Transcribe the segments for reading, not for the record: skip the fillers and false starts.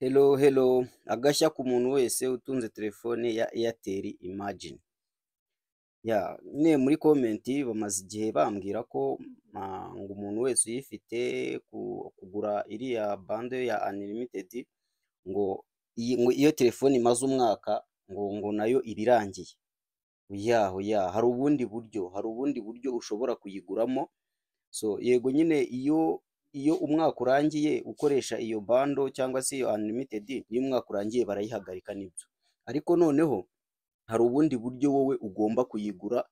Hello hello, agashya ku muntu wese utunze telefone ya Airtel Imagine. Ya nyine muri comment bamaze igihe bambwira ko ngo umuntu wese uyifite kugura iriya bundle ya unlimited, ngo iyo telefone imaze umwaka ngo nayo iba irangiye. Oya oya, hari ubundi buryo ushobora kuyiguramo. So yego nyine, iyo umwaka urangiye ukoresha iyo bundle cyangwa se iyo unlimited, iyo umwaka urangiye barayihagarika, nibyo. Ariko noneho hari ubundi buryo wowe ugomba kuyigura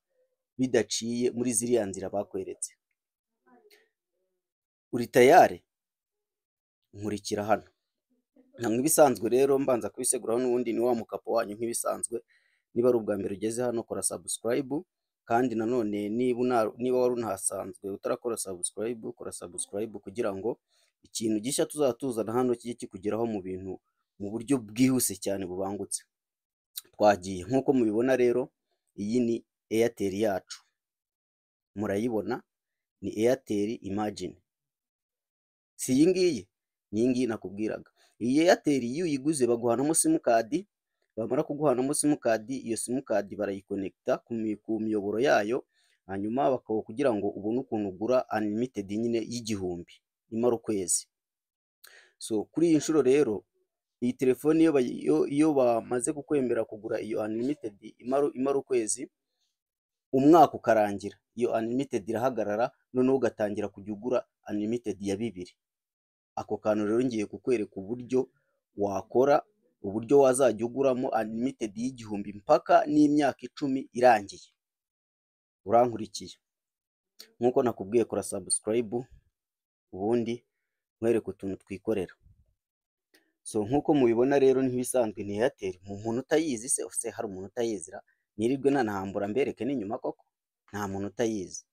bidaciye muri ziriya nzira bakweretse. Uri tayari? Nkurikira hano. Nk'ibisanzwe rero, mbanza kubiseguraho, n'ubundi ni wa mukapo wanyu nk'ibisanzwe. Niba ari ubwa mbere ugeze hano, kora subscribe, kandi nanone niba wari unahasanzwe utarakora subscribe, kora subscribe kugira ngo ikintu gishya tuzaba tuzana hano kijye kikugeraho mu bintu mu buryo bwihuse cyane, bubangutse. Twagiye. Nk'uko mubibona rero, iyi ni Airtel yacu, murayibona, ni Airtel Imagine. Si iyi ngiyi? Ni iyi ngiyi nakubwiraga. Iyi Airtel iyo uyiguze baguhanamo simukadi. Bamara kuguhanamo simukadi, iyo simukadi barayikonekita ku miyoboro yayo, hanyuma bakaba kugira ngo ubone ukuntu ugura unlimited nyine y'1000 imara ukwezi. So kuri iyi nshuro rero, iyi telefone iyo bamaze kukwemera kugura iyo unlimited imara ukwezi, umwaka ukarangira, iyo unlimited irahagarara, noneho ugatangira kujya ugura unlimited ya 2000. Ako kantu rero ngiye kukwereka uburyo wakora, uburyo wazajya uguramo unlimited y'1000 mpaka n'imyaka 10 irangiye. Urankurikiye? Nk'uko nakubwiye, kora subscribe, ubundi nkwereke utuntu twikorera. So nk'uko mubibona rero, nk'ibisanzwe ni Airtel. Mu muntu utayizi se hari umuntu utayizira? Nirirwe nanahambura mbereke n'inyuma koko? Nta muntu utayizi,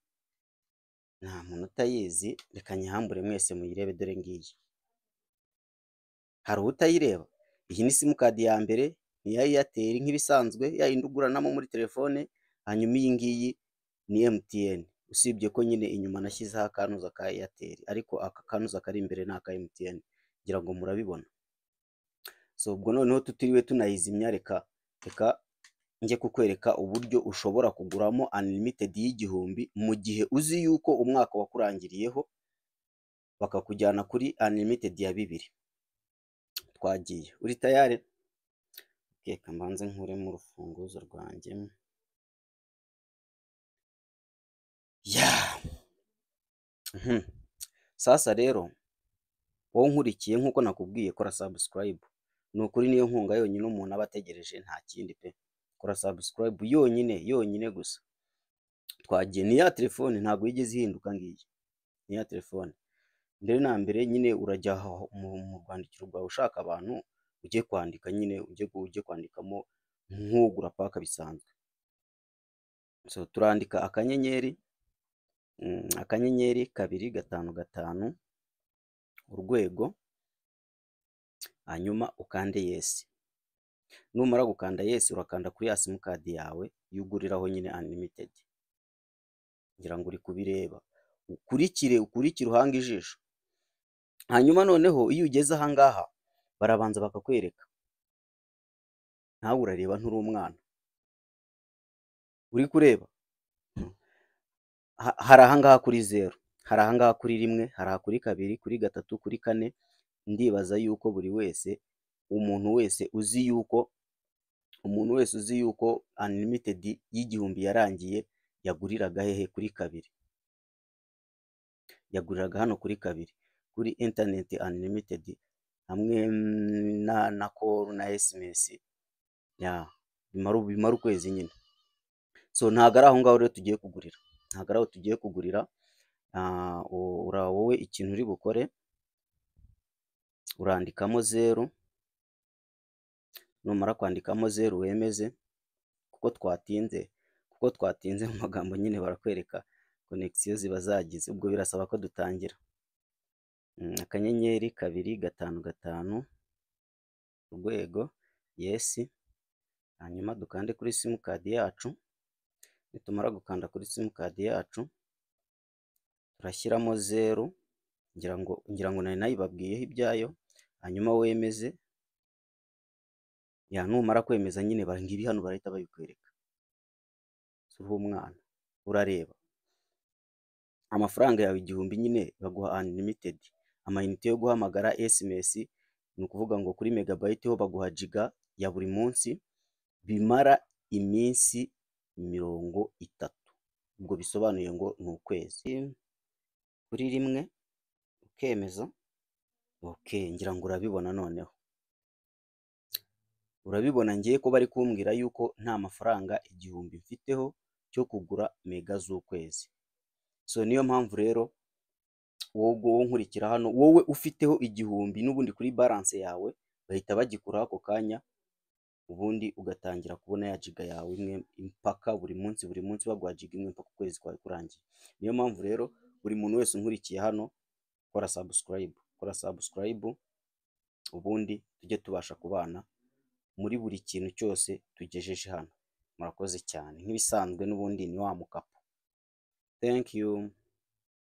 nta muntu utayizi. Reka nyihambure mwese muyirebe. Dore ngiyi, hari utayireba? Iyi ni simukadi ya mbere, ni iya Airtel nk'ibisanzwe, ya yindi uguranamo muri telefone. Hanyuma iyi ngiyi ni MTN, usibye ko nyine inyuma nashyizeho akanuza ka Airtel, ariko aka kanuza kari imbere ni aka MTN. Ngira ngo murabibona. So ubwo noneho tutiriwe tunayizimya, reka njye kukwereka uburyo ushobora kuguramo unlimited y'1000 mu gihe uzi yuko umwaka wakurangiriyeho, bakakujyana kuri unlimited ya 2000. Twagiye. Uri tayari? Reka mbanze nkuremo urufunguzo rwanjye. Ya, sasa rero wowe nkurikiye, nk'uko nakubwiye, kora subscribe. Ni ukuri niyo nkunga yonyine umuntu aba ategereje, nta kindi pe. Kora subscribe yonyine, yonyine gusa. Twagiye. Ni ya telefone, ntabwo yigeze ihinduka, ngiyi ni ya telefone. Mbere na mbere nyine urajya mu rwandikiro rwawe ushaka abantu, ujye kwandika nyine, ujye kwandikamo nk'ugura pack bisanzwe. So turandika akanyenyeri, akanyenyeri 255 urwego, hanyuma ukande yes. Numara gukanda yes, urakanda kuri ya simukadi yawe iyo uguriraho nyine unlimited. Ngira ngo uri kubireba. Ukurikire, ukurikire, uhange ijisho. Hanyuma noneho iyo ugeze aha ngaha, barabanza bakakwereka. Nawe urareba, nturi umwana, uri kureba. Hari ahangaha kuri 0, hari ahangaha kuri 1, hari aha kuri 2, kuri 3, kuri 4. Ndibaza yuko buri wese, umuntu wese uzi yuko unlimited y'1000 yarangiye, yaguriraga hehe? Kuri 2. Yaguriraga hano kuri 2, kuri internet unlimited hamwe na call na SMS ya bimara ukwezi nyine. So ntabwo ari aho ngaho rero tugiye kugurira, ntabwo ari aho tugiye kugurira. Wowe ikintu uri bukore, urandikamo 0. Numara kwandikamo 0, wemeze, kuko twatinze mu magambo nyine, barakwereka connexion ziba zagize, ubwo birasaba ko dutangira. Akanyenyeri 255 urwego, yes. Hanyuma dukande kuri simukadi yacu. Nitumara gukanda kuri simukadi yacu, turashyiramo 0. Ngira ngo nari nayibabwiyeho ibyayo. Hanyuma wemeze. Ya, numara kwemeza nyine, ngibi hano barahita babikwereka. Si uri umwana, urareba amafaranga yawe 1000 nyine baguha unlimited amayinite yo guhamagara, SMS. Ni ukuvuga ngo kuri megabyte ho baguha giga ya buri munsi bimara iminsi 30. Ubwo bisobanuye ngo ni ukwezi. Kuri rimwe ukemeza. Okay, ngira ngo urabibona. Noneho urabibona ngiye ko bari kumbwira yuko nta mafaranga 1000 mfiteho cyo kugura mega z'ukwezi. So niyo mpamvu rero wowe nkurikira hano, wowe ufiteho 1000 n'ubundi kuri balance yawe, bahita bagikuraho ako kanya, ubundi ugatangira kubona ya giga yawe imwe impaka buri munsi, buri munsi baguha giga imwe mpaka ukwezi kwawe kurangiye. Niyo mpamvu rero buri muntu wese unkurikiye hano, kora subscribe, kora subscribe, ubundi tujye tubasha kubana muri buri kintu cyose tugejeje hano. Murakoze cyane. Nk'ibisanzwe n'ubundi ni wa mukapo. Thank you.